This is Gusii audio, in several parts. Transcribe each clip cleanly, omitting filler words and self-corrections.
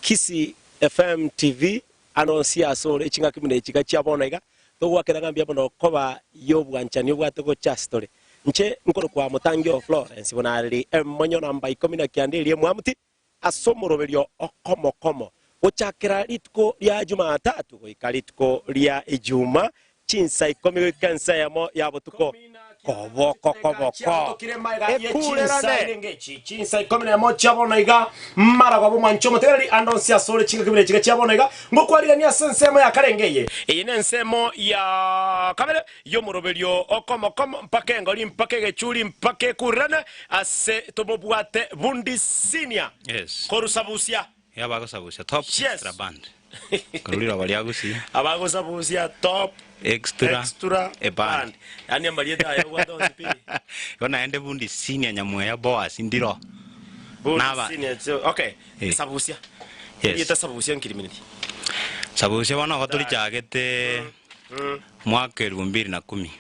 Kisii FM TV ande onsi ase ore chingaki buna echi iga chia bono iga, togoakera ng'a mbuya mono koba y'obwanchani obwate gocha ase tore. Inche nkorokwa Motangi o Florence Bonareri, emonyo namba ikomi na kianda eria emwamuti, ase omoroberio okomo-komo, gochakera rituko ria Jumatatu goika rituko ria Ijuma, chinsa ikomi goika ensa eyemo ya botuko, koboko koboko. Ekurerane. Chinsa ikomi nemo chia bono iga, maragoba omwanche omotegereri ande onsi asore chingaki buna echiga chia bono iga, ngokwarigania ase ensemo ya karenge eye. Eye nensemo ya kabere y'omoroberio okomo-komo, mpaka engori, mpaka egechuri, mpaka ekurerane, ase tomobwate Bundi Senior Yes. korusabusia. Iga bagosabusia top Yes. extra band. Korwa riroba ria Gusii. Abagosabusia top Extra extra eband. band. Yaani amarieta aya obwate onsi pi. Igo naende Bundi Senior Nyamweya Boaz ndiro. Bundi Naba- Senior so, okay. Eh. Sabusia. Yes. Erieta sabusia nkirimineti. Sabusia bono igo torichagete mwaka elfu mbili na kumi.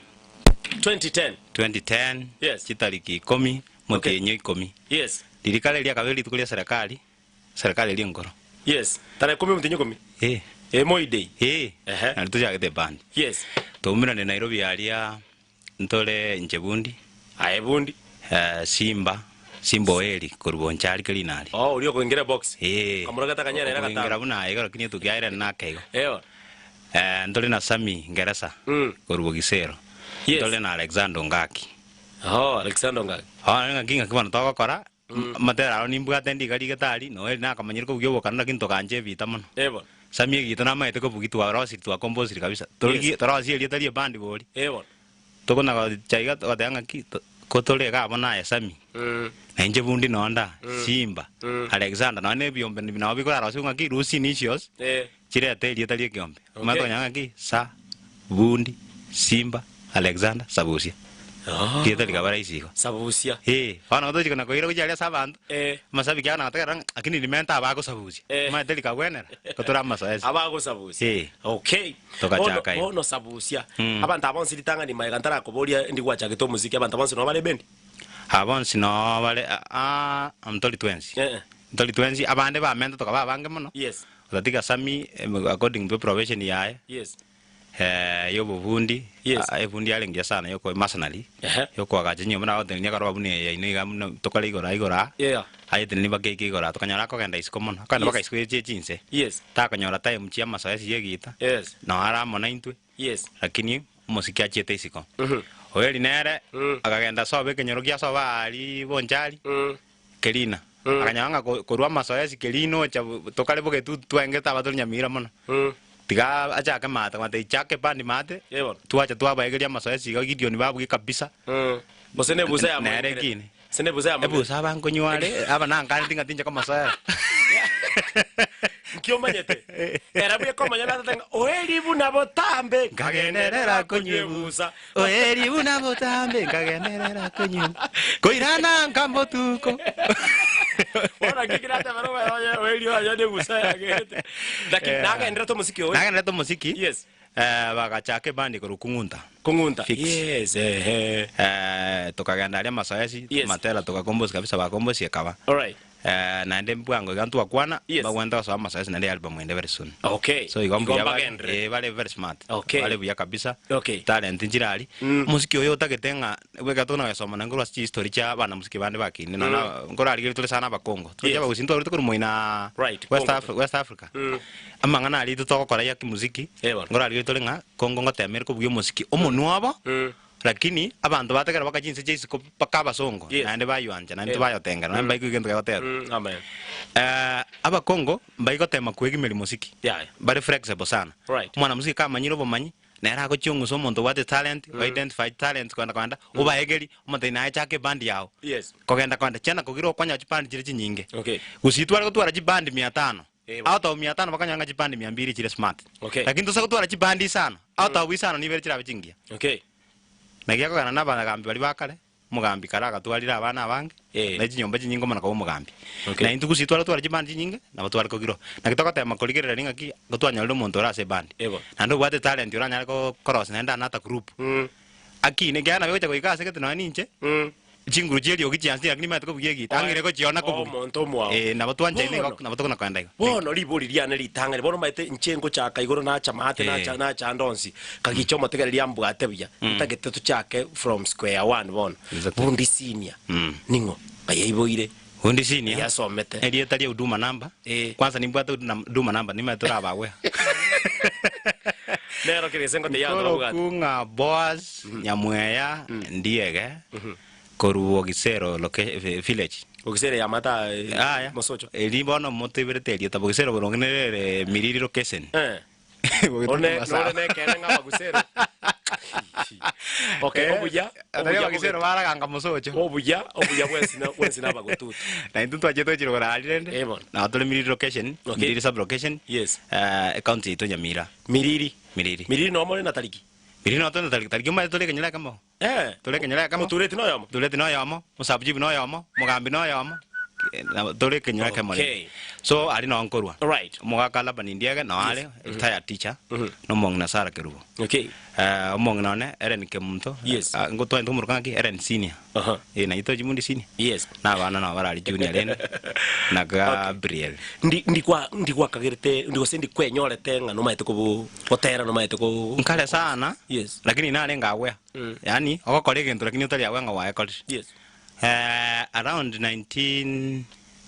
2010. 2010 Yes. chitariki ikomi motienyi o ikomi. Yes. Riria kare riakabere rituko ria serikali, serikali eria enkoro. Yes. Tarehe ikomi omotienyi ikomi. Eh. Eh, Moi Day. Eh. Ehe. Nario tochagete eband. Yes. Twaumerane Nairobi aria ntore inche Bundi. Aye Bundi. Eh, Simba, Simba Oeri korwa Bonchari Kerinari. Oh, oria okoingera ebox. Eh. Kamura gatakanyera era Okoingera gatano. buna iga lakini etukia aire nake igo. Eyo. Eh, ntore na Sammy Ngeresa Mm. korwa Gisero. Yes. Ntore na Alexander Ongaki. Oh, Alexander Ongaki. Bono ng'aki ng'aki bono togokora, amatera aro nimbwate ndiga rigetari, noeri nakamanyire kobugia obokano lakini togancha ebita mono. Eh bono. Sammy egito namaete kobugia twarosiri twakomposiri kabisa. Torigie Yes. torosie erieta rie ebandi bori. Eh bono. Tokona gocha iga togoteba ng'aki to ko tore iga abwo naye Sammy, na inche bundi nonda, Simba, Alexander, nonya na ebiombe nabo bikorarosiwa ng'aki loose initials, Eh. Chirete erieta ri'ekeombe. Okay. Omanye konyora ng'aki? Sa, Bundi, Simba, Alexander, Sabusia. Ah. Rieta rikaba rahisi igo. Sabusia. Eh, bono tochia kona koira gochia aria ase abanto, Eh. amasabiki ao nagotegerera ng'a lakini rimenta abagosabusia. Eh. Omanyete rikagwenera, ko tore amasoesi. Abagosabusia. Eh. Okay. Togachaka Bono, igo. bono sabusia. Mm. Abanto aba bonsi ritang'ani magega ntarakoboria ndi gwachagete omosiki, abanto bonsi noo bare ebendi? Aba bonsi noo bare aa ntori twensi. Eh. Ntori twensi, abande bamenta tokaba abange mono. Yes. Otatiga Sammy according to eprofession yaye Yes. yobobundi, Yes. ebundi yare engiya sana yoko masonry, Ehe. yokoagacha chinyomba nagotenenia akaroba buna eye yaino iga buna tokore igoro aa igoro aa, Yeah. ayetenenia mpaka eike igoro aa, tokanyora akogenda isiko mono, akogenda Yes. mpaka isiko echie chinse, Yes. takonyora time chia amasoesi ya egita, Yes. noo are amo naintwe, Yes. lakini omosiki achiete isiko. Mhm. Oeri nere, Mm. akagenda sobo ekenyoro gia sobo aaria Bonchari, Mm. Kerina. Mm. Akanyora ng'a ko- korwa amasoesi Kerina ocha bo- tokare bogetutu twaengete aba tore Nyamira mono. Mm. Tiga achake maate, akamotebia chaka ebandi maate, Eh bono. twacha twabaegeria amasoesi iga Gideon babugie kabisa. Mm. Gose nebusa ya Nere moengere. ekine. Gose nebusa ya moengere. Ebusa aba nkonywa are, aba nankaneti ng'a tinche komosoera. Nki omanyete? Ere bweka omonyene atete ng'a oeri buna botambe Nkagenderera konywa ebusa. Oeri buna botambe nkagenderera konywa koirana nka mbotuko. Bono naki kiratebere obe onye oeri onye nebusa yagerete. Lakini Eh. nagenderete omosiki oyo. Nagenderete omosiki. Yes. Eh, bagachaka ebandi korwa Kung'unta. Kung'unta. Fix. Yes, ehe. Eh, tokagenda aria masoesi, Yes. matera tokakombosi kabisa bakombosi ekaba. Alright. Eh, naende mbwango iga ntwakwana, Yes. mbagwenerete gosoa amasoesi naende album ende very soon. Okay. So igo Igo mbuya bare, mbagenderere. eh, bare very smart. Okay. Bare buya kabisa. Okay. Talent nchire aria. Mm. Omosiki oyo otagete ng'a bweka tokona goesoma naende korwa ase chihistory chia abanamosiki bande bakinire. Nonya na nkorarigereria tore sana abakongo. Toroche Yes. abagusii ntwarwete korwa moina Right, West Congo Af- West Africa. Mm. Amang'ana aria intwe togokora ya kimuziki, Eh, bono. nkorarigereria tore ng'a Congo ngotemere kobugia omosiki omonwe obo, Mm. Lakini abanto bategera baka chinse chia isiko mpaka abasongo, Yes. naende bayoancha, naende Yeah. tibayotengera, naende mbaigwe egento kegoterwa. Mm, amen. Eh, abakongo mbaigotema kwegimeria mosiki, Yeah. bare flexible sana. Right. Omwana mosiki kamanyire obomanyi, nere agochiong'usa omonto obwate talent, mm. identify talent kogenda kogenda, obaegeri, omotebi naye chaka eband yao. Yes. Kogenda kogenda, chiana kogira okonyora chiband chire chinyinge. Okay. Gusii tware gotwara chiband mia tano, Eh, bono. out of mia tano bakanyora ng'a chiband mia mbiri chire smart. Okay. Lakini tose gotwara chiband isano, out of isano nibere chirabe chingiya. Okay. Naki akogenda nabagambi baria ba kare, omogambi kare agatwarire abana abange, Eh. ne chinyomba chinyinge omana koba omogambi. Okay. Na intwe gusii tware gotwara chiband chinyinge, nabo tware kogirwa. Naki togotema korigereria ng'aki, gotwanyorire omonto ore ase eband. Eh, bono. Naende obwate etalent oranyare ko- korosia naende another group. Mm. Akine, ekiagera nabo egocha goika ase gete nonya ninche, Mm. Chinguru chi'eriogi chiansi lakini nimanyete kobugia egita, ang'ire gochiona kobugia. Omonto omwao. Eh, nabo twanchaine igo, Bono. nabo tokona kogenda igo. Bono ribori riane ritang'ani, bono omanyete inche ngochaka igoro nacha maate Eh. nacha nacha ande onsi, kagicha omotegereri ambwate buya, ntagete tochake from square one bono. Exactly. Bundi senior, Mm. ning'o? Ng'ai aiboire? Bundi senior, Ng'ai asomete? erieta ria Huduma number, Eh. kwanza nimbwate Huduma Huduma number nimanyete orabagwe. Nero kere gese ngotebia abanto babwate. Nkoroku ng'a Boaz Nyamweya Ndiege korwa Bogisero loca- village. Bogisero ya mata Aya, mosocho. eri bono motoiberete erieta Bogisero boronge nere Miriri location. Eh. Bogetu One Masaba. nore nekene ng'a Abagusero. Okay, Eh, obuya, atari obuya Abagisero bogetu. baraganga mosocho. Obuya, obuya bwensi na bwensi na abagotutu. Na intwe twachete gochira korwa aria rende. Eh, bono. Nabo tore Miriri location, Okay. Miriri sub location. Yes. Eh, ecounty yaito Nyamira. Miriri. Miriri. Miriri nomo ore na tariki. Miriri noto na tariki, tariki omanyete tore ekenyoro ekemo. Eh. Tore ekenyoro ekemo. Otureti noyomo. Tureti noyomo, omosabuchibu noyomo, omogambi noyomo, eh, nabo tore ekenyoro ekemo rende. Okay. So aria noo nkorwa. Right. Omogaka Laban Ndiege noo are, retired teacher, na omong'ina Sarah Kerubo. Okay. Eh, omong'ina one Ellen Kemunto, Yes. ah, ngotware ntomoroka ng'aki Ellen Senior. Aha. Eh, naintwe tochi Bundi Senior. Yes. Na abana nabo barari junior rende, na Gabriel. Ndi ndikwa ndikwakagerete ndi gose ndikwenyorete ng'a nomaete kobo gotera nomaete ko Nkare sana, Yes. lakini narenge aware. Mm. Yaani, ogokora egento lakini otari aware ng'a gwaekorire. Yes. Eh, around 19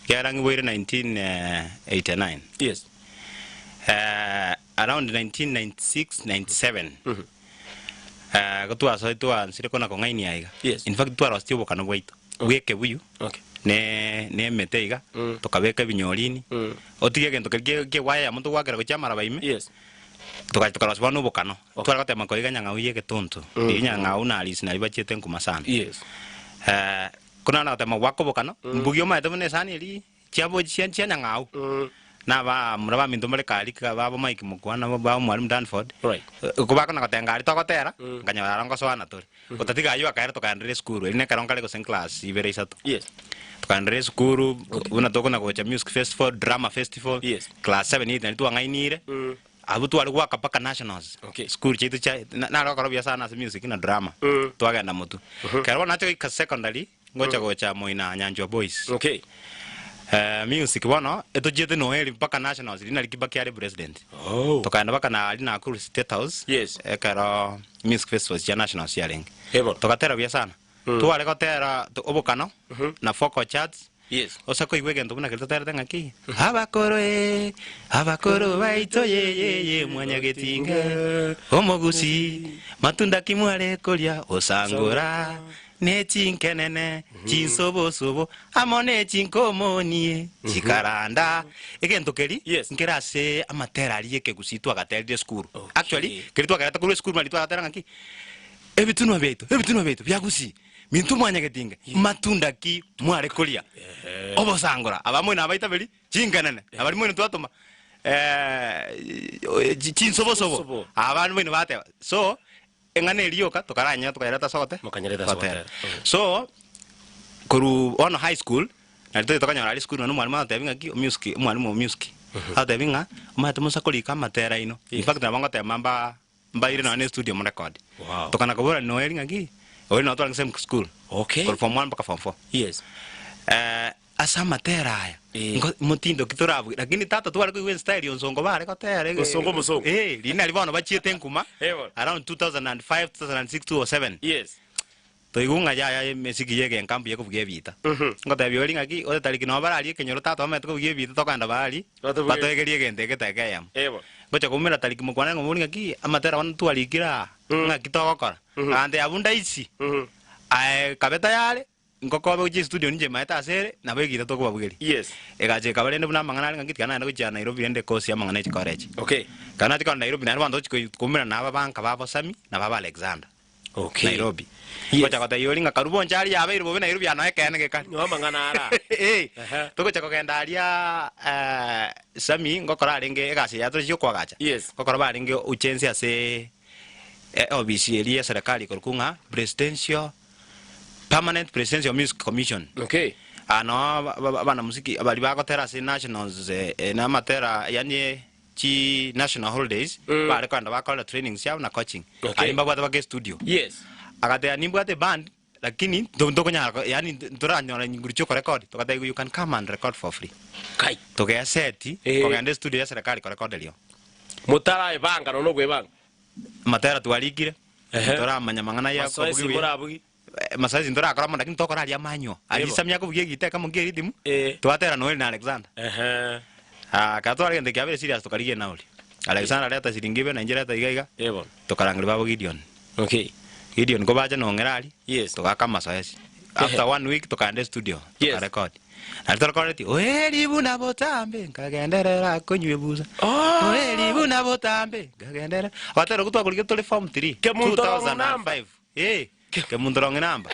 kiagera ng'iboire 1989. Yes. Eh, around 1996 97 eh, gotwasoe twansire kona kong'ainia iga. Yes. In fact twarostie obokano bwaito bwa ekebuyu Okay. ne ne emete iga Mm. tokabeka ebinyorini Mm. otige egento keria kie kiegwaya yamo togwakera gochia amaraba ime Yes. togacha tokarosia bono obokano Okay. tware gotema koiga nyang'au ya egetonto Mm. riria nyang'au na Alice naria bachiete nkuma sana Yes. eh, ko naro gotema goaka obokano mbugia omanyete buna esani eria chiabo chia chia nyang'au Mm. na abamura baminto mbare kari babo Mike Mokua nabo babo Mwalimu Danford Right. kobakona gotenga aria togotera Mm. nkanyora aro ngosoana tore gotatiga aywo akaera tokaenderera esukuru eri nekero nkare gose nclass ibere isato Yes. tokaenderera esukuru buna tokona gocha music festival drama festival Yes. class 7 8 naria twang'ainire Mm. abwo tware goaka mpaka nationals Okay. sukuru chiaito chia na- nare gokora buya sana ase music na drama Mm. twagenda motwe kero bono nacha goika secondary Ngocha gocha moina Nyanchwa Boys. Okay. Eh, music bono etochiete noeri mpaka nationals riria nari Kibaki are president. Oh. Tokaenda mpaka na aria Nakuru State House. Yes. Ekero music festivals chia nationals chiarenge. Eh bono. Togatera buya sana. Mm. Tware gotera to- obokano na vocal charts. Yes. Ose koigwa egento buna keria toterete ng'aki abakoro eh, abakoro baito yeyeye mwanyagetinge omogusi matunda ki mware koria osangora Ne chinkenene, chinsobosobo, amo ne chinkomonie, chikaranda. Egento keri Yes. nkere ase amatera aria y'ekegusii twagaterire esukuru. Okay. Actually, keri twagerete korwa esukuru nari twagatera ng'aki, ebitunwa biaito, ebitunwa biaito bia gusii, minto mwanyagetinge, matunda ki mware koria? Obosangora, abamwe nabaitaberi, chinkenene, na baria moino twatoma chinsobosobo, Sobo. abande moino bateba. So, Eng'ana eria yoka tokaranyora tokayereta ase ogote Mokanyereta ase gotera. ogotera. So korwa bono high school nari toche tokanyora aria esukuru naende omwalimu agotebi ng'aki omusic omwalimu o music agotebi ng'a omanyete mosa korika amatera aino. In fact nabo ngotema mba mbaire nonya na estudio morekodi. Wow. Tokana kobora Noeli ng'aki oria nabo twarenge same school. Okay. Korwa form one mpaka form four. Yes. Ase amatera aya, Eh. nko motindo ki torabuge, lakini tata tware koigwa estyle ya Onsongo bare gotera ege- Onsongo omosongo. Eh, riria nari bono bachiete nkuma Eh, bono. around 2005, 2006, 2007. Yes. Toigwa ng'a yaya emesiki ya egenka mbuya ekobugia ebita. Mhm. Ngotebia oria ng'aki, ore tariki nabo bararie ekenyoro tata bamaete kobugia ebita tokogenda baria, Batobugerie. batoegerie egento eke teke eyemo. Eh, bono. Ngocha koumera tariki mokwane ng'omori ng'aki, amatera bono twarikire aa, Mm. ng'aki togokora. Mhm. Agantebia abwo ndaisi, Mhm. aye kabe tayari, Ngokobe gochia estudio ninche maete ase ere, nabo egita tokobabugeria. Yes. Egacha ekaba rende buna amang'ana are ng'aki tiga nagende gochia Nairobi rende ekosi y'amang'ana e chikorechi. Okay. Ekero nachia kogenda Nairobi naende bono togochia koi koumerana na aba banka babo Sammy na baba Alexander. Okay. Nairobi. Yes. Ngocha gotebia oria ng'a karue boncha aria yabeire bobe Nairobi aa noe ekeene gekare. Nigo amang'ana ara. Eh, Ehe. togocha kogenda aria Sammy ngokora arenge egasi eye tore chiokoagacha. Yes. Ngokora barenge ujenzi ase eobisi eria ya serikali ekorokwa ng'a Presidential Permanent Presidential Music Commission. Okay. Aa noo abanamusiki baria bagotera ase nationals na amatera yaani chi national holidays Mm. bare kogenda bakorera trainings chiabo na coaching. Okay. Aria mbabwate baka estudio. Yes. Agateba nimbwate eband. Lakini nto- ntokonyara ko- yaani ntoranyora chinguru chia okorekodi, togatebigwa you can come and record for free. Kai. Togeseti, Eh. kogenda estudio ya serikali korekoderio. Motaraebanga nonya okwebanga. Amatera twarikire, Ehe. toramanya mang'ana ya Masoesi kobugia buya. morabugie. Eh, masoesi ntorakora mono lakini tokora aria amanywa. Aria Ebo. Sammy akobugia egita ekemo nkia erithimu, Eh. twatera Noel na Alexander. Ehe. Ah, ekero tware gento kiabere serious tokarigia enauri. Alexander reta siringi ibe na inche reta iga iga, Eh bono. tokarangeria babo Gideon. Okay. Gideon kobacha nong'era aria, Yes. togaka amasoesi. After one week tokaenda estudio, Yes. tokarekodi. Nario torekoreti, Oeri buna botambe, nkagenderera konywa ebusa. Oh. Oeri buna botambe, nkagenderera. Ogotera okwo twakorigia tore form 3, Kemunto wrong number. 2005. Eh, kemunto wrong number.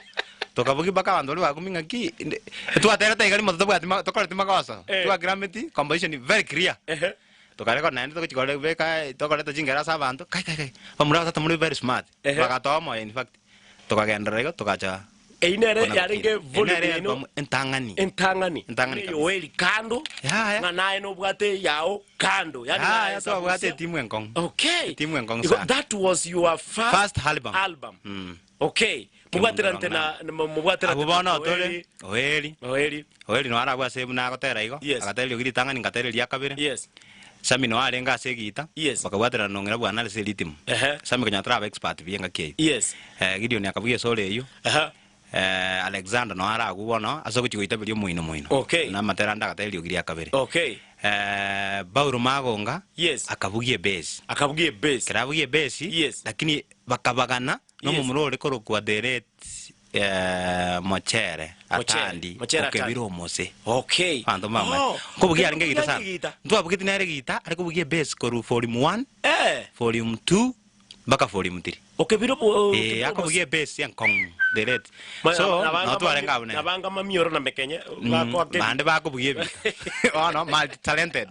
Tokabokia mpaka abanto baria bakumia ng'a ki, inde- twaterete iga rimo tobwati ma- tokoreti magoso. Eh. Twagirameti, composition very clear. Ehe. Tokarekora naende togochia kore beka tokoreta chingero ase abanto, kai kai kai, bamura abatata more very smart, Ehe. bagatoa omoyo in fact, tokagenderera igo togacha Eyio nere kona yarenge gokina. Eyio volume nere yaino album entang'ani. entang'ani. Entang'ani Buna kabisa. Yoeli kando, Yaya. ng'a naye nobwate eyao kando. Yaani Yaya, naye twabwate sabusia. etimu enkong'u. Okay. Etimu enkong'u Igo sana. that was your first, First album. album. Mm. Okay. Mobwaterante na mobwaterante Abwo bono tore Oeri. Oeri. Oeri noyo arabwo ase buna agotera igo, Yes. agatera eriogi ritang'ani ngatera eria kabere. Yes. Sammy noyo arenge ase egita, Yes. bakabwaterana nong'ina bwana ase eritimo. Ehe. Sammy konya taraba expert buya engaki eyio. Yes. Eh, Gideon akabugia esoro eyio. Aha. Eh, Alexander noyo aragwo bono ase ogochia goitaberia omoino moino. Okay. Na amatera ande agatera eriogi ria kabere. Okay. Eh, Paulo Magonga Yes. akabugia ebesi. Akabugia ebesi. Ekero abugia ebesi, Yes. lakini bakabagana Nomomura ore korokwa Deret Mochere Atandi Mochere Atandi. okebire omose. Okay. Abanto mbamanye. Oh, Nkobugia arenge egita sana. egita. Ntwabugeti nere egita, are kobugia ebass korwa volume 1, Eh. volume 2 mpaka volume 3. Okebire omo- Eh, okebire akobugia ebass enkong'u Deret. Ma- So, nabanga nabo twarenge mami- abwo nere. nabanga mamioro na mekenye bakoa kebi. Bande bakobugia ebita. Bono multi talented.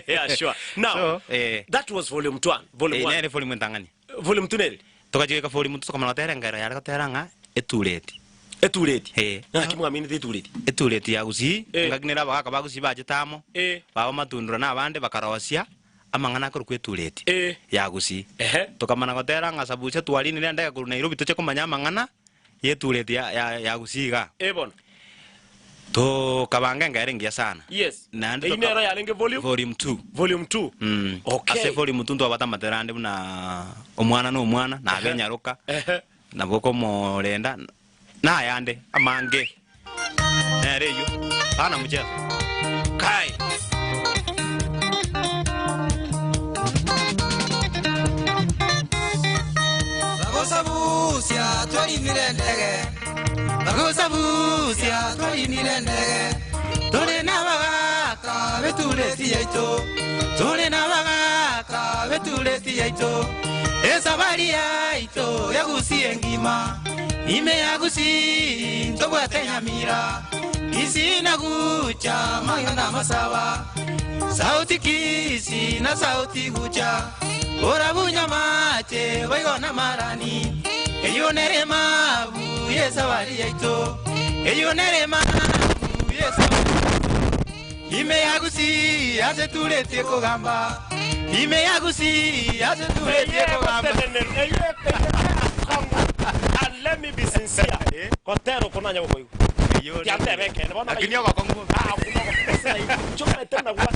Yeah, sure. Now, So, eh, that was volume 1. Volume eh, 1. nere volume entang'ani. Volume 2 nere. Togachia goika volume 2 tokamanya gotera engero yare gotera ng'a etureti. Etureti? Eh. Ng'aki mwaminete etureti? Etureti ya Gusii, Eh. engaki nere abagaka ba Gusii bachete amo, Eh. baba Matundura na abande bakarosia amang'ana akorokwa etureti Eh. ya Gusii. Ehe. Tokamana gotera ng'a Sabusia twarinire endege korwa Nairobi toche komanya amang'ana y'etureti ya, ya, ya Gusii igaa. Eh bono. Tokabanga engero engiya sana. Yes. Naende Eyio toka- nero yarenge volume? Volume 2. Volume 2. Mm. Okay. Ase volume 2 ntwabwate amatera ande buna omwana na omwana, na abe enyaroka, Ehe. nabo okomorenda, na ayande amange. Nere eyio. Hapana mchezo. Kai. Bagosabusia twarinire endege Bagosabusia twarinire endege Tore nabagaka betureti yaito Tore nabagaka betureti yaito Esabari yaito yagusie engima Ime ya Gusii ntobwate Nyamira Kisii na Gucha mang'ana amasaba Sauti Kisii na sauti Gucha Borabu nyamache boigo namarani Eyio nere emabu y'esabari yaito Eyio nere emabu y'esabari yaito Ime ya Gusii ase turetie kogamba Ime ya Gusii ase turetie kogamba And let me be sincere, gotera oko nanya gokoigwa. Tiantebe ekeene bono. Lakini ogokong'u bobe. Ah, okwo nogokong'u. Chomete buna gwa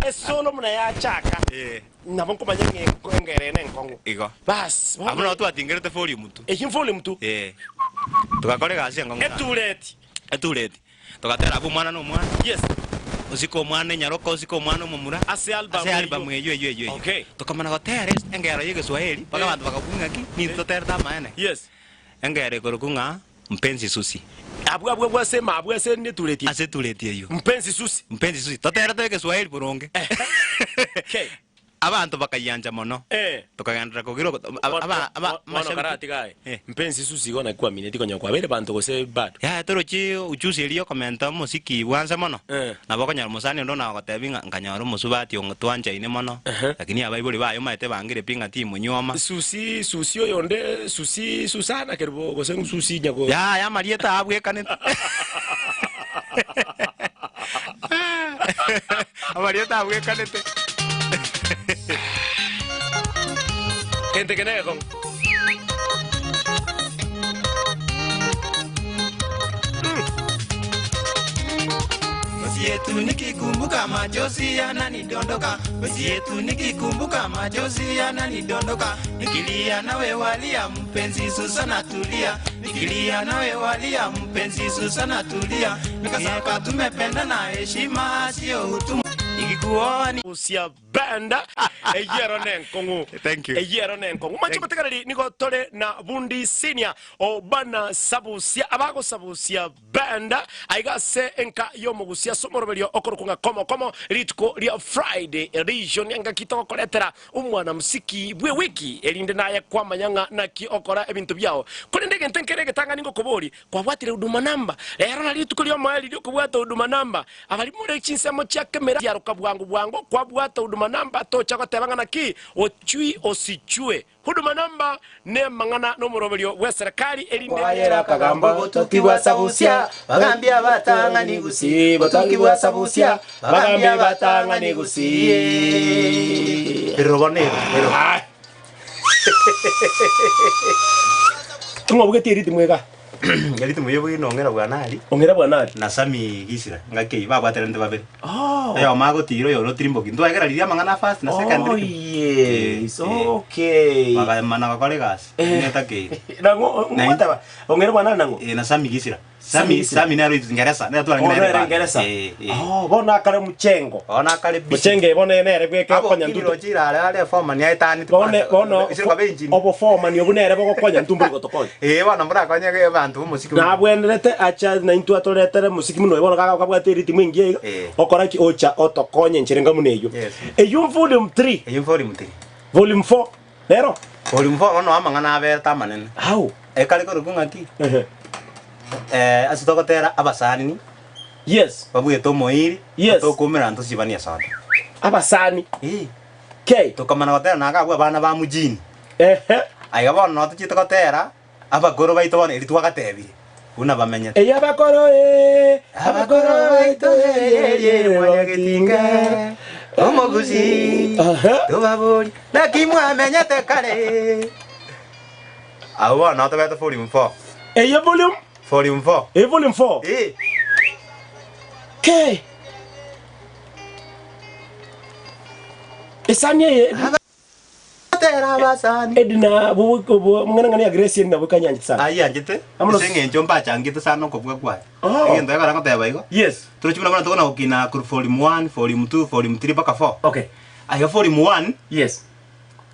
esolo buna yachaka. Eh. Nabo nkomanya ng'a enko- engero eye nenkong'u. Igo. Bas, bono Abwo nabo twatingerete volume tu. Eyio volume tu. Eh. Togakora egasi enkong'u sana. Etureti. Etureti. Togatera abwo omwana na omwana. Yes. Osike omwana enyaroka, osike omwana omomura. Ase album Ase album eyio. eyio eyio eyio eyio. Okay. Tokamana gotera es- engero ya egeswahili, mpaka Eh. abanto bakabua ng'aki, nintwe toterete amaene. Yes. Engero ekorokwa ng'a Mpenzi Susi. Abwo abwo abwo ase ema abwo ase netureti eyio. Ase etureti eyio. Mpenzi Susi. Mpenzi Susi. Toterete egeswahili boronge. Okay. Abanto bakayiancha mono. Eh. Tokagenderera kogira ogo- aba- aba- aba- Bono amashabiki. karatiga aye. Eh. Mpenzi Susi igo naki kwamineti konya kwabeire banto gose bado. Yaya torochi uchusi eria yokomenta omosiki bwanse mono. Eh. Nabo okonyora omosani onde ona gogotebi ng'a nkanyora omosubati ongo twanchaine mono, Ehe. lakini abaibori baye omanyete bangire pi ng'a timonyuoma. Susi Susi oyonde Susi Susana kerubo gose Susi nyago. Yaya amarieta aa abwekanete. Amarieta abwekanete. Gento eke negekong'u. Mesietu nikikumbuka machozi yananidondoka, mesietu nikikumbuka machozi yananidondoka, nikilia nawe walia mpenzi Susana tulia, nikilia nawe walia mpenzi Susana tulia, nikasaka tumependana heshima sio utumwa, nikikuoa ni Busia Band, eyio ero nenkong'u. Thank you. Eyio ero nenkong'u. Mwanche motegereri nigo tore na Bundi Senior Obana Sabusia abagosabusia Band aiga ase enka y'omogusia ase omoroberio okorokwa ng'a komo komo rituko ria Friday Edition engaki togokoretera omwanamsiki bw'ewiki erinde naye kwamanya ng'a naki okora ebinto biao. Korende egento nkere egetang'ani ngokobori Kwabwatire huduma number? Rero nario rituko ri'omoerio ri'okobwata huduma number. Abaria more chinsemo chia kemera tiaroka bwango bwango kwabwata huduma number tocha goteba ng'a naki ochui osichwe. Huduma number nemang'ana nomoroberio bw'eserekari erinde. Kwayera akagamba obotuki bwa sabusia, bagambi abatang'ani gusii, botuki bwa sabusia, bagambi abatang'ani gusii. Ero bono ero, ero. Ng'obugetie eritimu iga. Eritimu eye buna ong'era bwana aria. Ong'era bwana aria. Na Sammy Gisira ngaki eyio babwatererete babere. Oh. Oyomo agotira oyore otirimboki. Ntwagera riria amang'ana a first na second Oh rhythm. yes. Eh, eh. Okay. Bakamana gokora egasi. Eh. Netakeire. Nang'o Na- ngwateba ong'era bwana aria nang'o? Eh, na Sammy Gisira. Sammy Sammy Sammy nero Ingeresa. Nero twarenge Oh, nere nere band. Ingeresa. Eh, eh. Oh, bono akare mchengo. Bono akare busy. Mchenge bono nere bweke okonya Abokini ntutu. roche irare are foreman aetaneti Bono kwanza. bono Isiro kabe engine. oboformani obwo nere bogokonya ntumbori gotokonya. Eh, bono mborakonye abanto b'omosiki buna. Nabwenerete acha naintwe atoretere mosiki buna oyo bono kaga kabwate eritimu engiya iga Eh. okora ki ocha otokonye enchera enga buna eyio. Yes. Eyio volume 3, Eyio volume 3. volume 4 nero? Volume 4 bono amang'ana aberete amanene. How? Ekare korokwa ng'aki? Ehe. Eh, ase togotera abasani Yes. babwete omoiri, Yes. tokoumera ntosibanie esoda. Abasani. Eh. K. Tokamana gotera naka abwo abana ba mjini. Ehe. Aiga bono noo tochiete gotera, abakoro baito bono eri twagatebirie, buna bamenyete. Eyio abakoro ee, Abakoro baito ee, ee, mwanyagetinga, omogusii, Ehe. tobabori, naki mwamenyete kare. Abwo bono noo tobete volume 4. Eyio volume? Volume 4. Eyio volume 4. Eh. K. Esani eye Abatera abasani. Edna ng'ana ya Grace Edna bwekanyanchete sana. Ayianchete Amo na- ase eng'encho mbachangete sana okobua kwaye. Oh. Egento ekero agoteba igo, Yes. torochi buna bono tokona gokina korwa volume 1, volume 2, volume 3 mpaka 4. Okay. Aiga volume 1, Yes.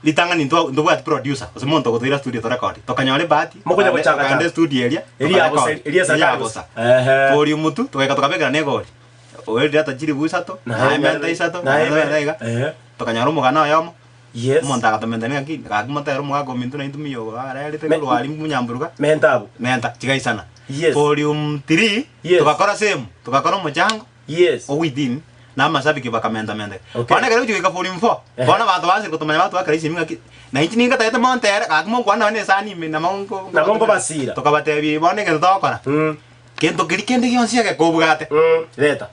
ritang'ani ntwa ntobwati producer, gose monto ogotoira studio torekodi. Tokanyora ebahati, Mokonya tokagenda- gochaka tokagenda chaka. estudio eria, Eria ya bosa, tokarekodi. eria ya Eria ya serikali bosa. bosa. Ehe. Volume 2, togaika tokabekerana egori. Oerire ata chiribu isato, naye ementa isato, naye ementa iga. Ehe. Tokanyora omogano oyomo, Yes. omonto agatomenta ng'aki, gaki motere omogaka ominto naintwe muya ogo arerete Me- korwa aria munyamburuka, Menta abwo. menta chigaisana. Yes. Volume 3, Yes. togakora same, togakora omochango, Yes. o within, na amashabiki bakamenta-menta. Okay. Bono ekero gochia goika volume 4, Ehe. bono abanto baanchire kotomanya batwakera esimi ng'aki, na inche ningatagete montere, gaki monkwane nonye na esani ime nabo nko- Nabo nkobasira. Tokabatebia bono egento togokora, Mm. kento keria kende gionsi egekobwate, Mm. Reta.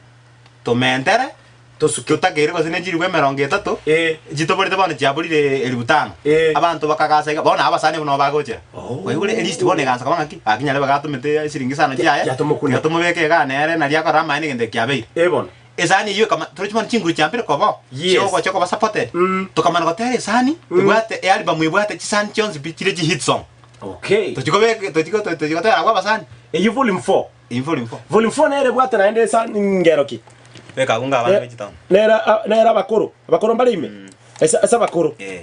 tomentere, Tosuke. totakeire gose ne chilifu emerongo etato, Eh. chitoborete bono chiaborire elifu tano. Eh. Abanto bakagasa iga, bono abasani abwo nabo bagochera. Oh. Kwaigure elist bono egansa koba ng'aki, gaki nyarebe gatomete esiringi isano chiaye, Yatomokuna. tiga tomobeke igaa nere nari akore amaene egento eke kiabeire. Eh bono. Esani eyio ekama torochi bono chinguru chiambire koba oo, Yes. chiogocha koba supported, Mm. tokamana gotera esani, Mm. ebwate ealbum ebwate chisani chionsi pi chire chihit song. Okay. Tochi kobeka tochi tochi gotera abwo abasani. Eyio volume 4. Eyio volume 4. Volume 4 nere ebwate naende esa ngero ki? Beka abwo nga abana be chitown. Nere a- nere abakoro, abakoro mbare ime? Ase ase abakoro. Eh.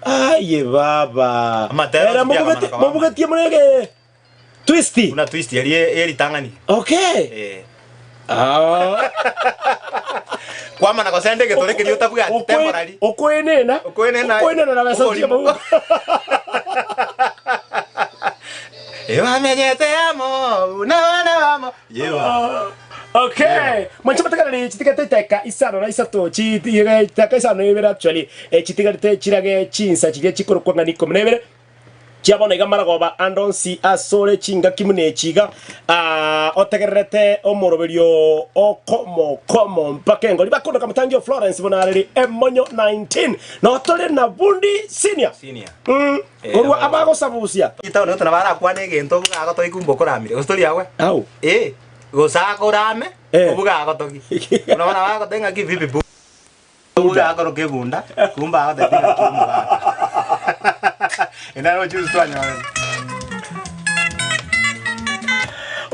Aye baba. Amatera Ere onsi mobugeti biakamana koba. mobugetie murege twisti. Buna twist eria eritang'ani. Okay. Eh. Ah. Kwamana gosenda egetore keria otabwati Okwe- temporary. Okwenena. Okwenena. Okwenena na besa Oborimo. chia Ebamenyete amo buna abana bamo. Yewa. Okay. Mwanche motegereri chitigete eteka isano na isato chiteka isano na ibere actually eh, chitigarete chirage chinsa chiria chikorokwa ng'a ni ikomi na ibere. Chia bono iga maragoba ande onsi asore chingaki buna echi iga, aa, otegererete omoroberio okomo komo mpaka engori. Bakondoka motangi o Florence buna areri emonyo 19. Notore na Bundi Senior. Senior. Mm, Eh, korwa aba- abagosabusia. Itono gose nabo arakwane egento obuga agotogi kumbe okoramire gose tori agwe Au. Eh, gose akorame Eh. obuga agotogi buna bono nabo agoteba ng'aki vipi bu obuga akoroka ebunda kumbe agoteba ng'aki omogaka ende naro ochuzi twanyorete.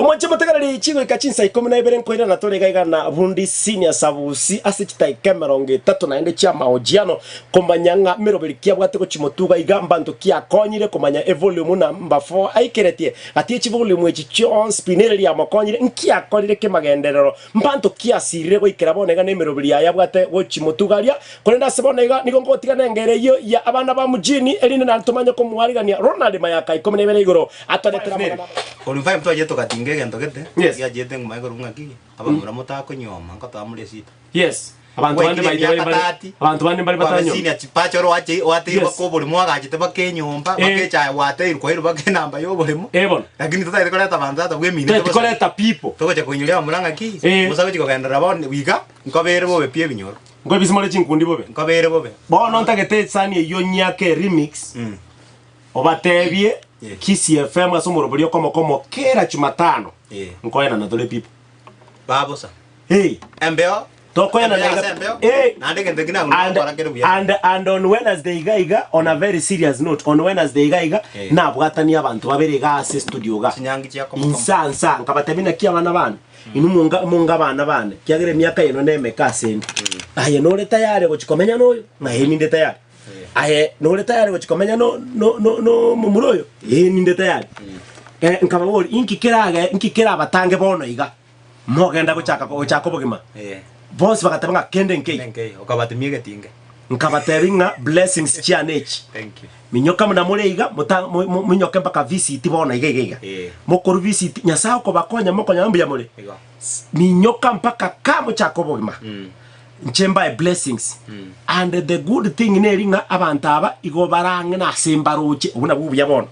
Omochie motegereri chigoika chinsa ikomi na ibere nkoirana tore iga iga na Bundi Senior Sabusi ase chitaika emerongo etato naende chi'amahojiano komanya ng'a meroberi ki abwate gochimotuga iga mbanto ki akonyire komanya evolume number four aikeretie gati ye chivolume echi chionsi pi nere riamokonyire nki akorire kemagenderero mbanto ki asirire goikera bono iga nemeroberi yaye abwate gochimotuga aria Korende ase bono iga nigo ngotiga nengero eyio ya abana ba mujini, erinde naende tomanye komoarigania Ronald mayaka 12 igoro atoretere amang'ana amaya. Volume 5 twachete togatinga egento gete Yes. giachete nguma igoro ng'aki abamura motakonyuoma nkotoa more esita. Yes. Abanto bande Gwaikire baito bare emiaka bare 30, abanto bande mbare kwabe batanyuoma. senior chipacha oro wache wateirwe Yes. baka oboremo wagachete baka enyomba Eh. baka echae wateirwe kwairwe baka enamba ya oboremo Eh bono. lakini totagete koreta abanto tata bweminete Totagete bosa. koreta people. Togocha koinyoria abamura ng'aki Eh. bosa gochi kogenderera bono goika nkobere bobe pi ebinyoro. Nkoebisia more chinkundi bobe. Nkobere bobe. Bono ntagete esani eyio nyiake remix obatebie Yeah. Kisii FM ase omorobori okomo komo kera Jumatano Yeah. nkoenana tore people. Babosa. Hey. Embeo. Tokoenana Embeo iga. ase embeo. Eh. Naende egento eki nagoro And, gokora kere buya. and, and on Wednesday iga iga on a very serious note on Wednesday iga iga Eh. nabwatanie abanto babere iga ase studio iga Chinyangi chia komo komo. insa nsa nkabatebia naki abana bane Inwe monga monga abana bane, ekiagera emiaka yaino nemeke asende. Aye nore tayari gochia komenya noyo? Ng'a ee ninde tayari. Aye nore tayari gochia komenya no no no no momura oyo? Ee ninde tayari. Eh, nkababoria, inki kerage inki kerabatange bono iga, mogenda gochaka gochaka obogima? Bonsi bagateba ng'a kende nkeiyo. Kende nkeiyo, okabatimia egetinge. Nkabatebia ng'a blessings chiane echi. Thank you. Minyoka buna more iga, mota mo- mo- minyoke mpaka visit bono iga iga iga. Eh. Mokorwa visit, Nyasae okobakonya mokonyora mbuya more. Igo. Minyoka mpaka ka mochake obogima. Inche mbae blessings. And the good thing neri ng'a abanto aba igo barang'e nase mbaroche, obwo nabwo obuya bono.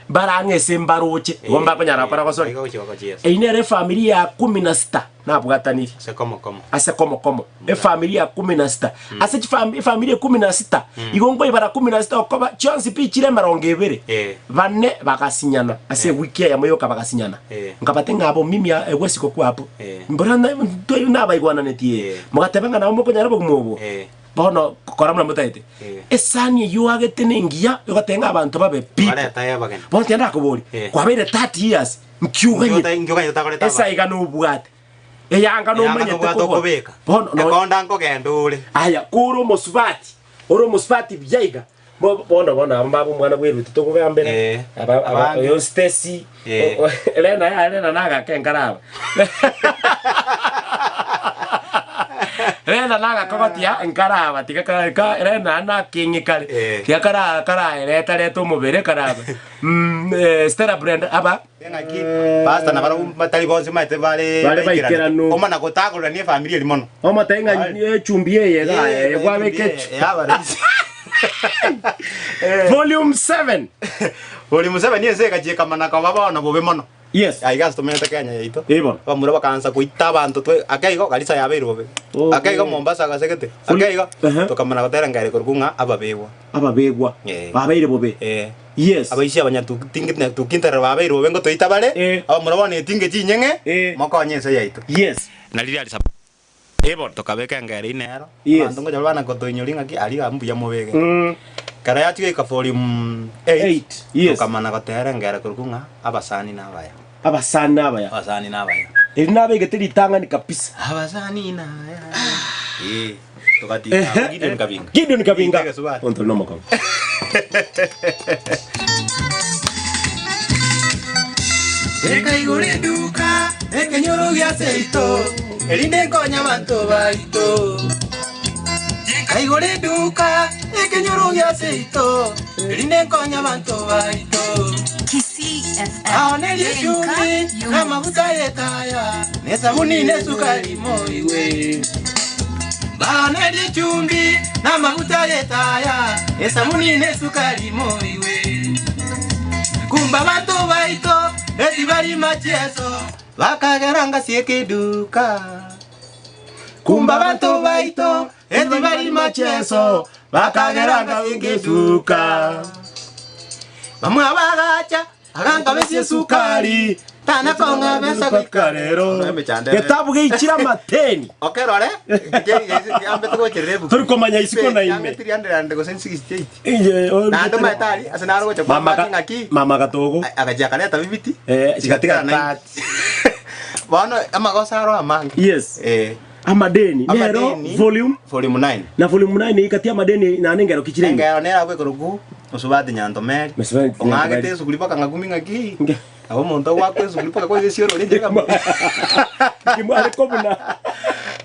Barang'e ase mbaroche, igo mbakonyara gokora gosori. Igo gochia gogochiesa. Eyio nere efamiri ya kumi na sita nabwataniri. Ase komo komo. Ase komo komo. Efamiri ya kumi na sita. Ase chifam efamiri ekumi na sita, igo nkoibara kumi na sita okoba chionsi pi chire emerongo ebere. Eh. Bane bagasinyana ase ewiki eyemo yoka bagasinyana. Eh. Nkabate ng'a abo mimi egwe isiko kwapo. Eh. Mbora na twari nabaigwananetie. Eh. Mogateba ng'a nabo mokonyara obogima obwo. Eh. Bono kora buna motaete. Eh. Esani eyio oagete nengiya, ogoteba ng'a abanto babe pi. Baretae abageni. Bono tiga ndakoborie, Eh. kwabeire 30 years, nkiuganyete. Nkiuganyete otakorete Esa abageni. iga nobwate. Eyanga Eyanga nomanyete nobwate kogora. okobeka. Bono no Ekonda nkogenda ore. Aya, kore omosubati, ore omosubati buya iga, bo- bono bono aba mbaba omwana bweruti tokogambera, Eh, aba aba abange. oyo Stacy, Eh. o- o- Lena yaya Lena nagake nkaraba. Lena nagakogotia nkaraba tiga ka ka Lena naking'i kare, Eh. tiga kara karaereta reta omobere karaba. Stella Brenda aba. Ng'aki pastor nabarabwo batari bonsi omanyete bare Bare baikeranu. baikeranu. Omana gotagorerania efamiri eri mono. Omotebi ng'a echumbi eye iga eye kwabeka echu. Yaba rahisi. Volume 7. Volume 7 ense egachia ekamana koba bono bobe mono. Yes. Aiga ase tomenyete Kenya yaito. Eh bono. Abamura bakaansa goita abanto twe ake igo Garissa yabeire bobe. Oh. Ake igo Mombasa gasegete. Volume- Ake igo Ehe. tokamana gotera ngere korokwa ng'a ababegwa. Ababegwa. Eh. Babeire bobe. Eh. Yes. Abaisia abanyatukinterera babeire bobe ngotoita bare, Eh. abamura bono etinge chinyeng'e, Eh. mokonye ense yaito. Yes. Na riria risa Eh bono. tokabeka engero ime ero, Yes. abanto ngocha bare bana kotoinyoria ng'aki aria iga mbuya mobegete. Mm. Ekero yachia goika volume 8, Eight, yes. tokamana gotera engero korokwa ng'a abasani nabaya. Abasani nabaya. Abasani nabaya. Eri nabegete ritang'ani kabisa. Abasani nabaya. Eh, togatika abwo Gideon Kabinga. Gideon Kabinga. Ite egesubati. Onto nomokong'u. Ekaigora eduka ekenyoro gia seito, erinde nkonye abanto baito. Ekaigora eduka ekenyoro gia seito, erinde nkonye abanto baito. Kisii FM, Aonerie enka echumbi na amaguta y'omogusii. y'etaya, na esabuni na esukari moigwe. Baonerie echumbi na amaguta y'etaya, esabuni na esukari moigwe. Kumba abanto baito etibari machieso, bakagera ngasieka eduka. Kumba abanto baito etibari machieso, bakagera ngasieka eduka. Bamwe abagacha agankabesia esukari, tana kong'a besa goika rero. Getabu geichire amateni. Okerore, Tori komanya isiko na ime. Naende omanyete aria ase naro gocha Mama kwambati ka- ng'aki mama gatogo agachia akareta bibiti Eh, chigatigara chigatigara 90. Bono amagoso aro amange. Yes. Eh. Amadeni nero Amadeni, volume volume 9. na volume 9 ikati amadeni nane ngero kichire ime. Engero nere abwo ekoroku Mosubati Nyantomeri. Mosubati Ong'agete Nyantomeri. esuguri mpaka ng'akumi ng'aki. Nge- Nabo omonto ogwakwa esuguri mpaka kwaigwa esiorori enchera ekamu- Kimware kobuna.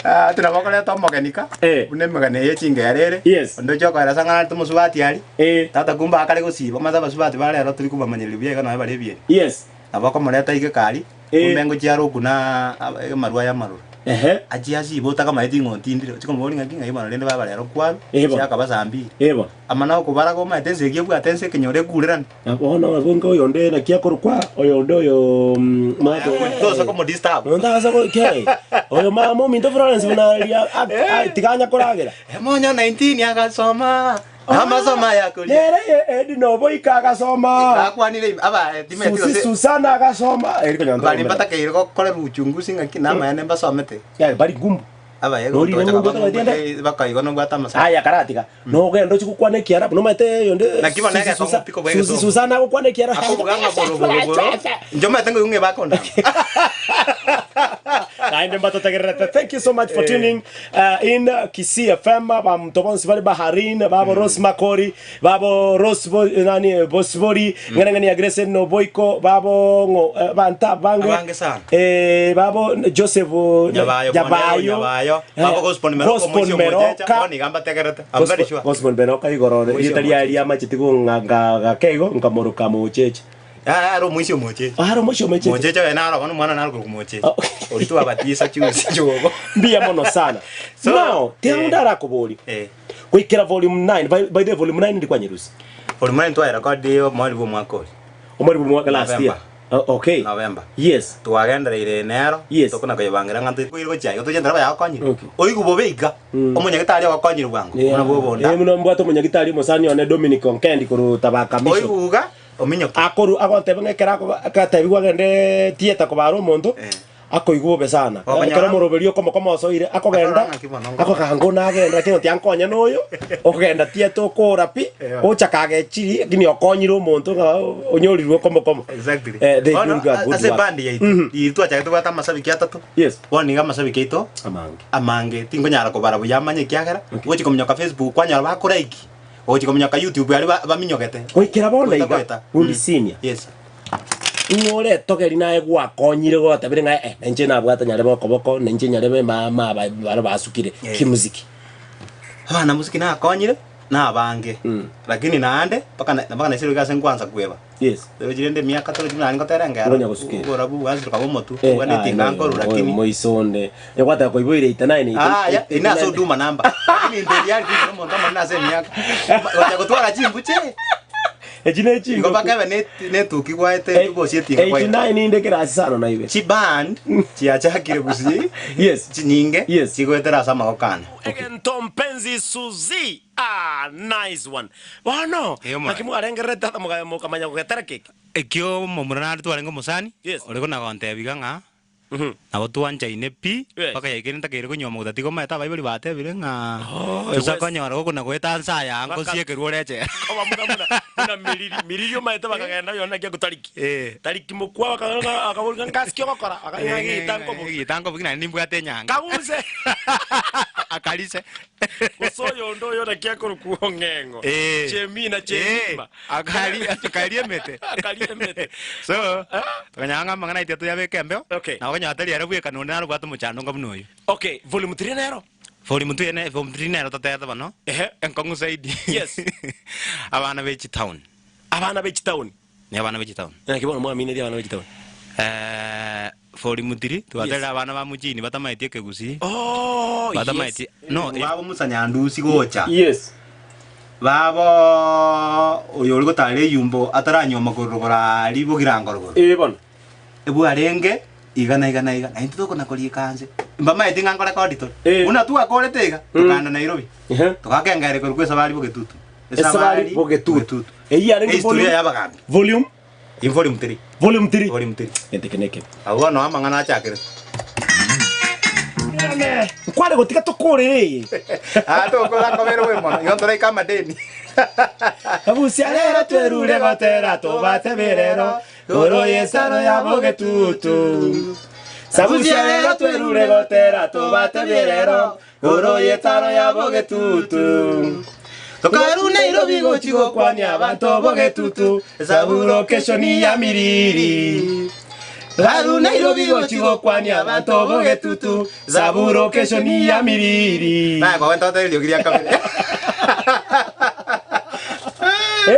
Ah, ati nabo okoreta omogeni ka Eh. buna emegano eye chingero ere Yes. onde oche okoeresa ng'a narete omosubati aria Eh. tata kumbe akare gosiba omanyete abasubati ba rero tori kobamanyereria buya iga nonye bare ebieni Yes. nabo okomoreta iga ekari Eh. kumbe ngochia are okuna amarwa aya amaroro Ehe. achie asibe otakamaeti ng'a otindire ochie komoboria ng'aki ng'ai bono rende baba rero kwarwa Eh, bono. gose akaba saa mbiri Eh bono. Amana okobaraga omanyete ense eki ebwate ense ekenyoro ekurerane. Na bono abwo nka oyonde naki akorokwa, oyonde oyo mato Tosa komodisturb. Monto agasa go ke oyo mama ominto Florence buna aria tiga anya koragera. Emonyo 19 agasoma amasomo aya koria. Nere ye Edna oboika agasoma. Bakwanire ime aba timeti Susi gose Susana agasoma. Eri konya bari mbatakeire gokorerwa uchunguzi ng'aki namaene mbasomete. Yaani bari ngumbu. Abaye Norire gotocha ng'umbu kaba otagete ng'umbu ende. eh, bakaigo nobwate amasabo. Aya karatiga nogenda ochi gokwana ekiarabu nomanyete oyonde Naki bono Susi egekong'u Susa- pi kobua Susi egesongo. Susana agokwana ekiarabu Akobuga ng'a boro boro boro. Inche omanyete ngoigwa ng'a ebakondama. Naende mbatotegererete thank you so much for tuning in Kisii FM abanto bonsi bare Baharin babo Rose Makori babo Rose bo, nani Bosibori ng'ana ng'ani ya Grace Noboiko babo ng'o eh, abanto abange Abange sana. eh, babo Joseph Nyabayo, Nyabayo Nyabayo, eh, babo Gospel Meroka, Gospel omoisia omochecha, Meroka. bono iga mbategerete. I'm very sure. Gospel Meroka igoro Omoisia rieta riaye omocheche. riamacheti gong'ang'aka igo nkamoroka mocheche Ah, are omoisia omocheche. Are omoisia omocheche. Mocheche oye naro bono omwana naro korokwa mocheche. Oh. Oria twabatisa chiusi chiogo. Mbuya mono sana. So, Now, tiga eh, onde arakoborie. eh. Goikera volume 9, by, by the way, volume 9 ndi kwanyerusia. Volume 9 twayerekodie omweri bwa omwaka oria. Omweri bwa omwaka last year. November. Oh, okay. November. Yes. Twagendereire nero, Yes. tokona koyebangera ng'a ntokoire gochia igo toche ntereba yagokonyire. Okay. Oigwe bobe iga, omonyagitari ogokonyire bwango, Yeah. buna bwobonda. Eh, buna mbwate omonyagitari omosani one Dominic Onkendi korwa Tabaka Mission. Oigwe iga, ominyoke. Akoru agontebia ng'a ekero akoba agatebigwa agende theatre kobara omonto, Eh. akoigwa bobe sana. Okonyora- Ekero omoroberi okomo osoire, akogenda, Akarora ng'aki bono ngo- akoganga buna agenda lakini oti ankonye na oyo, okogenda theatre okora pi, Yeah. ocha kagechiri lakini okonyire omonto ng'a onyorirwe okomokomo. Exactly. Eh, they Bono, doing a good ase work. ebandi yaito, riria twachagete tobwate amasabiki atato, Yes. bono iga amasabiki aito Amange. amange, tinkonyara kobara buya amanye ekiagera, ogochia kominyoka Facebook kwanyora bakolike, ogochia kominyoka YouTube aria ba- baminyogete. Goikera bono Goeta iga, goeta. Bundi Mm. Senior. Yes. Ng'o oretogeri naye gwakonyire gotabire ng'a eh, nainche nabwate nyarebe okoboko, nainche nyarebe mama aba baria basukire Eh. kimuziki. Abana muziki nakonyire, na abange, lakini naende, mpaka na mpaka naisire goika ase nkwansa kweba. Yes. Torochi rende emiaka torochi buna ngotera engero, Ngonya gosukera. oborabu bwansiroka bwa omotwe, Eh, obwane ah, etinga no, nkorwa oyo lakini moisonde. Egwataka koiboire 89 Aya, eri nase Huduma number. Lakini in the reality inche nomonto omonene ase emiaka. Gocha gotwara chimbuche. Echi ne Igo chingoku. mpaka ebe ne netuki gwaete bosi etinga kwaete. 89 inde kerasi sana na ibere. Chiband chiachakire gusii Yes. chinyinge Yes. chigoetera ase amagoko ane. Egento mpenzi Suzy ah nice one bono Eh, omorani. naki mwarengererete tata moka mokamanya gogetera keki. Ekio omomura nare twarenge omosani, Yes. ore kona gontebia iga ng'a Nabo twanchaine pi, Yes. mpaka yaikire ntakeire konywa maguta tiga omanyete abaibori batebire ng'a Oh, tosa ewes- konyora gokona goeta nse aya Baka- ngosiekerwe ore echela. Koba buna buna buna miriri miriri omanyete bakagenda oyonde naki agotariki Eh. tariki mokwa bakagenda akaboria ng'a ngasi ki ogokora akang'a egita nkoboki Egita nkoboki naende nimbwate enyanga. Kabuse. Akarise. Gose oyonde oyo naki akorokwa ong'eng'o Eh. Chemina Eh, chemima akari akaria emete. Akaria emete. So, tokanyora ng'a amang'ana aito toyabeke embeo, Okay. na okonyora tari ere bweka nonde naro obwate omochando onga buna oyio. Okay, volume 3 nero. Volume 2 ene volume 3 nero totebete bono, Ehe. enkong'u zaidi. Yes. Abana be chitown. Abana be chitown. Ne abana be chitown. Naki bono mwaminetie abana be chitown? Eh, volume 3 twaterire Yes. abana ba mjini batamaeti ekegusii. Oh, yes. Batamaeti no, Babo Musa Nyandusi gocha. Yes. Babo oyo ore gotara eyumbo ataranyuoma korwa rogoro aaria bogirango rogoro. Ee bono. Ebwarenge iga na iga na iga, na intwe tokona koriika nse. Mbamaeti ng'a nkorekodi tore. Eh. Buna twakorete iga, tokagenda Nairobi. Ehe. Togakenga ere korokwa Esabari Bogetutu. Esabari Bogetutu. Eyio yarenge Ehistoria volume- y'abagambi. Volume? In volume 3. Volume 3. Volume 3. Gento eke neke. Abwo bono amang'ana achakerete. Nkware gotiga tokorere eye. Ah, tokora nkobere bwe mono. Igo ntoraika amadeni. Abusia rero twerure gotera tobate rero Goro y'esaro ya bogetutu. Sabusia rero twerure gotera tobate rero Goro y'esaro ya bogetutu. Tokaru Nairobi gochi gokwania abanto bogetutu Saburo kesho ni ya miriri Garu Nairobi gochi gokwania abanto bogetutu Saburo kesho ni ya miriri Naye koba ntote eriogi ria kabere. Eh?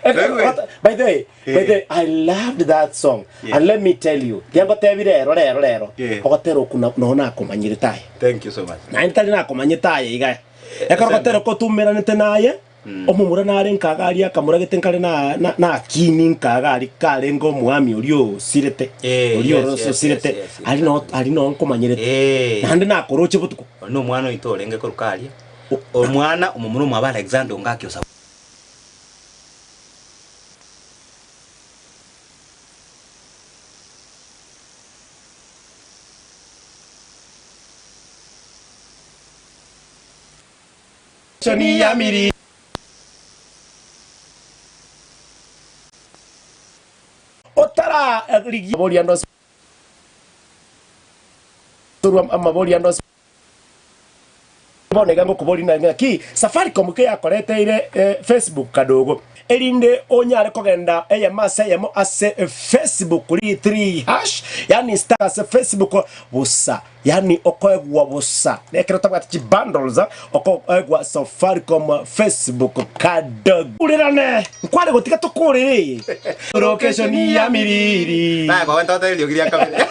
Eh, By the way, by the way, I loved that song. Yeah. And let me tell you, riangotebi rero rero rero. Yeah. Ogotera oku na- noho nakomanyire taye. Thank you so much. Naende tari nakomanyete aye iga. Ekero ogotera kotumeranete naye, omomura nare nkaga aria akamuragete nkare na na nakini nkaga aria karenge omwami oria osirete. Eh, Oria yes, oro yes, osirete. yes, yes, yes. Aria no aria no nkomanyerete. Eh. Naende nakoroche botuko. Oyo nomwana oito orenge korwa aria. Omwana omomura omwabo Alexander Ongaki o Otararigia amaboria ande onsi torwa amaboria ande onsi bono iga ngokoboria na ng'aki Safaricom keyakoreteire Facebook kadogo erinde onyare kogenda eyemo ase eyemo ase Facebook ri 3 hash yaani star ase Facebook bosa Yaani okoegwa bosa ekero otabwati chibundles okoegwa Safaricom Facebook kadogo. Urerane nkware gotiga tokorere eye. Location ya miriri. Naye koba ntote eriogi ria kabere.